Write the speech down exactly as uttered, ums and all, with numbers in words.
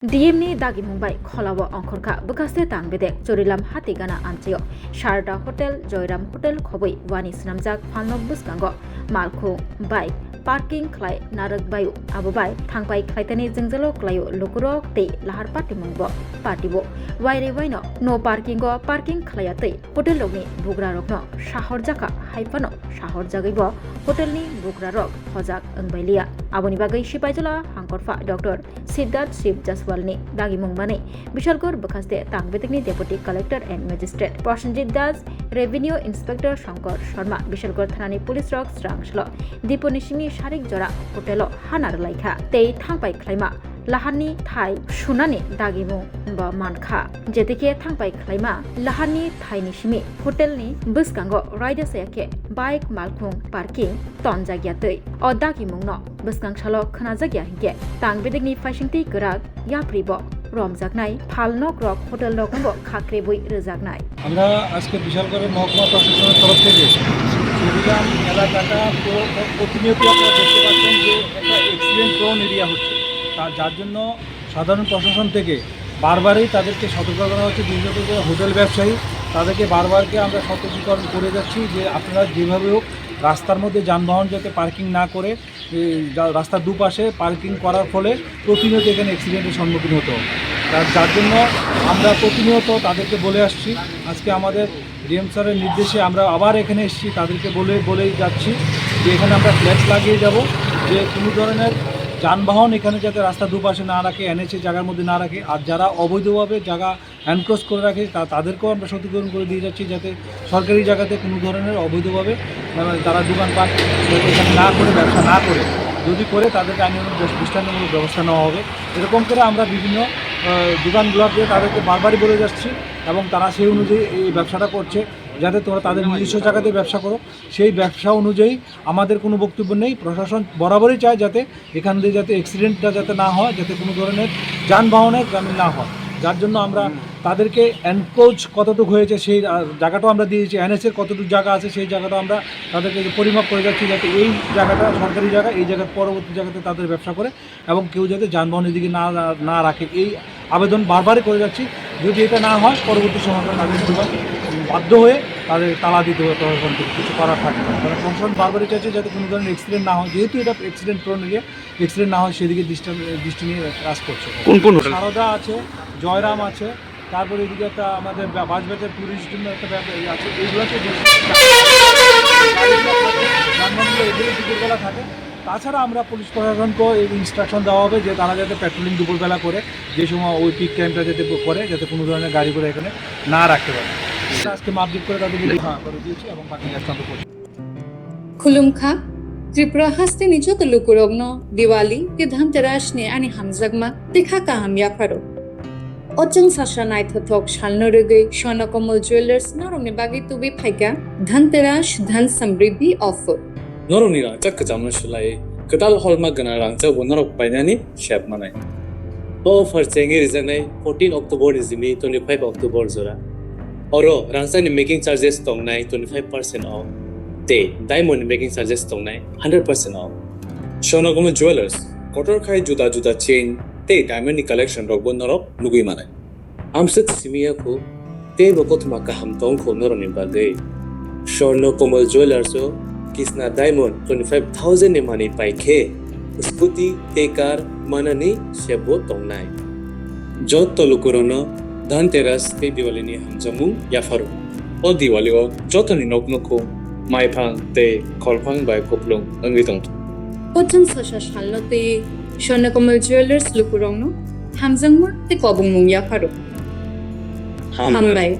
D M ni dagimung bai kholao ongkhorkha bwkhaste tang bedek Chorilam Hatigana amchaio Sharda Hotel, Joyram Hotel khobwi wani swnamjak phalnok bwskango malkhung bike parking khlai narwk baio, abo bai thangpai khlaitani jwngjalo klaio lukurok tei lahar patimungbo patio. Wairwi waino no parking o parking khlaiya tei hotel rokni bugrarokno sahorjakha, haiphano sahorjagwibo hotel ni bugrarok hojak wngbailiya. Aboni bagwi Sipaijala hangkorpha Doctor Siddharth Shiv Jaswal ni dagimung manwi Bishalgarh bwkhaste tang bedekni Deputy Collector and Magistrate Prosenjit Das, Revenue Inspector Shankar Sharma, Bishalgarh thanani police rok srang salo Diponi simi sarik jora hotel o hana rwlaikha tei thangpai khlaima laharni thai sunani dagimung bo mankha. Jetikhe thangpai khlaima laharni thaini simi hotel ni bwskango raida saya khe bike malkhung parking tonjakya twi. O dagimungno bwskang salo khwnajakya hinkhe tang bedekni phaisingtwi kwrak yapri bo romjaknai, phalnok rok hotel rok bo khakrebwi rwjaknai. আমরা আজকে বিশালগড়ের মহকুমা প্রশাসনের তরফ থেকে চৌরিগ্রাম এলাকাটা পুরো প্রতিনিয়ত আপনারা দেখতে পাচ্ছেন যে একটা অ্যাক্সিডেন্ট প্রোন এরিয়া হচ্ছে, তা যার জন্য সাধারণ প্রশাসন থেকে বারবারই তাদেরকে সতর্ক করা হচ্ছে, বিশেষত যে হোটেল ব্যবসায়ী, তাদেরকে বারবারকে আমরা সতর্কীকরণ করে যাচ্ছি যে আপনারা যেভাবে হোক রাস্তার মধ্যে যানবাহন যাতে পার্কিং না করে, এই যা-, রাস্তার দুপাশে পার্কিং করার ফলে প্রতিনিয়ত এখানে অ্যাক্সিডেন্টের সম্মুখীন হতে হয়। তার, যার জন্য আমরা প্রতিনিয়ত তাদেরকে বলে আসছি। আজকে আমাদের ডিএম স্যারের নির্দেশে আমরা আবার এখানে এসেছি, তাদেরকে বলে, বলেই যাচ্ছি যে এখানে আমরা ফ্ল্যাক্স লাগিয়ে যাব যে কোনো ধরনের যানবাহন এখানে যাতে রাস্তা দুপাশে না রাখে, এনএইচ এর জায়গার মধ্যে না রাখে। আর যারা অবৈধভাবে জায়গা এনক্রোচ করে রাখে, তা-, তাদেরকেও আমরা সতর্কীকরণ করে দিয়ে যাচ্ছি যাতে সরকারি জায়গাতে কোনো ধরনের অবৈধভাবে, মানে, তারা দোকানপাট এখানে না করে, ব্যবসা না করে, যদি করে তাদেরকে আইনানুগ ব্যব-, দৃষ্টান্তমূলক ব্যবস্থা নেওয়া হবে। এরকম করে আমরা বিভিন্ন, আহ, দোকানগুলোতে তাদেরকে বারবারই বলে যাচ্ছি এবং তারা সেই অনুযায়ী এই ব্যবসাটা করছে, যাতে তোমরা তাদের নিজস্ব জায়গাতে ব্যবসা করো। সেই ব্যবসা অনুযায়ী আমাদের কোনো বক্তব্য নেই। প্রশাসন বরাবরই চায় যাতে এখান দিয়ে যাতে অ্যাক্সিডেন্টটা যাতে না হয়, যাতে কোনো ধরনের যানবাহনের যাতে না হয়, যার জন্য আমরা তাদেরকে এনক্রোচ কতটুকু হয়েছে সেই, আহ, জায়গাটাও আমরা দিয়েছি, এনএইচ এর কতটুকু জায়গা আছে সেই জায়গাটা আমরা তাদেরকে যে পরিমাপ করে যাচ্ছি যাতে এই জায়গাটা সরকারি জায়গা, এই জায়গার পরবর্তী জায়গাতে তাদের ব্যবসা করে এবং কেউ যাতে যানবাহন এদিকে না, না রাখে, এই আবেদন বারবারই করে যাচ্ছি। যদি এটা না হয়, পরবর্তী সময় তাদের দোকান বাধ্য হয়ে তাদের তালা দিতে হবে, প্রশাসন থেকে কিছু করার থাকে না। কারণ প্রশাসন বারবারই চাইছে যাতে কোনো ধরনের অ্যাক্সিডেন্ট না হয়, যেহেতু এটা অ্যাক্সিডেন্ট প্রোন এরিয়া, অ্যাক্সিডেন্ট না হয় সেদিকে দৃষ্টি, দৃষ্টি নিয়ে কাজ করছে। কোন কোন হোটেল? সারদা আছে, জয়রাম আছে, তারপরে এদিকে একটা আমাদের বা-, বাঁশবেতের টুরিস্ট জন্য একটা ব্যাপার আছে, এইগুলোতে বেশি যানবাহনগুলো এগুলো দুপুরবেলা থাকে। তাছাড়া আমরা পুলিশ প্রশাসনকেও এই ইনস্ট্রাকশন দেওয়া হবে যে তারা যাতে প্যাট্রোলিং দুপুরবেলা করে, যে সময় ওই পিক টাইমটা যাতে করে, যাতে কোনো ধরনের গাড়ি ঘোড়া এখানে না রাখতে পারে। আজকে মাপজোক করে তাদেরকে দিয়ে, হ্যাঁ, করে দিয়েছি এবং বাকি লেফট হ্যান্ড করছি। Khulumkha, Tripura hasteni joto lukurokno Diwali tei Dhanteras ni ani hamjakma tei kha kaham yapharo. O chwng sasa naithothok salno rwgwi Swarna Kamal Jewellers norokni bagwi tubui phaikha Dhanteras Dhan Samriddhi offer. Norokni rangchak kwchamno swlaiwi kwtal holma gwnang rangchakbo norok painani sep manai. O offer chengwi rijaknai fourteen October ni simi twenty-five October jora. Oro rangchakni making charges tongnai twenty-five percent off tei diamond ni making charges tongnai hundred percent off. Swarna Kamal Jewellers, kotor khai juda juda chain tei diamond ni collection rokbo norok nugwi manai. Amswk simi ya kho, teibo kothoma kaham tong kho norokni bagwi. Swarna Kamal Jewellers o Kisna Diamond twenty-five thousand ni manwi pai khe, scooty tei car manani sebo tongnai. Joto lukurokno Dhanteras tei Diwali ni hamjakmung yapharo. O Diwali o jotoni nok nukhung maiphang tei kholphang bai kupulung wngwi tongthung. O chwng sasa salno tei Swarna Kamal Jewellers lukurokno hamjakma tei kobongmung yapharo. Hambai. Hambai.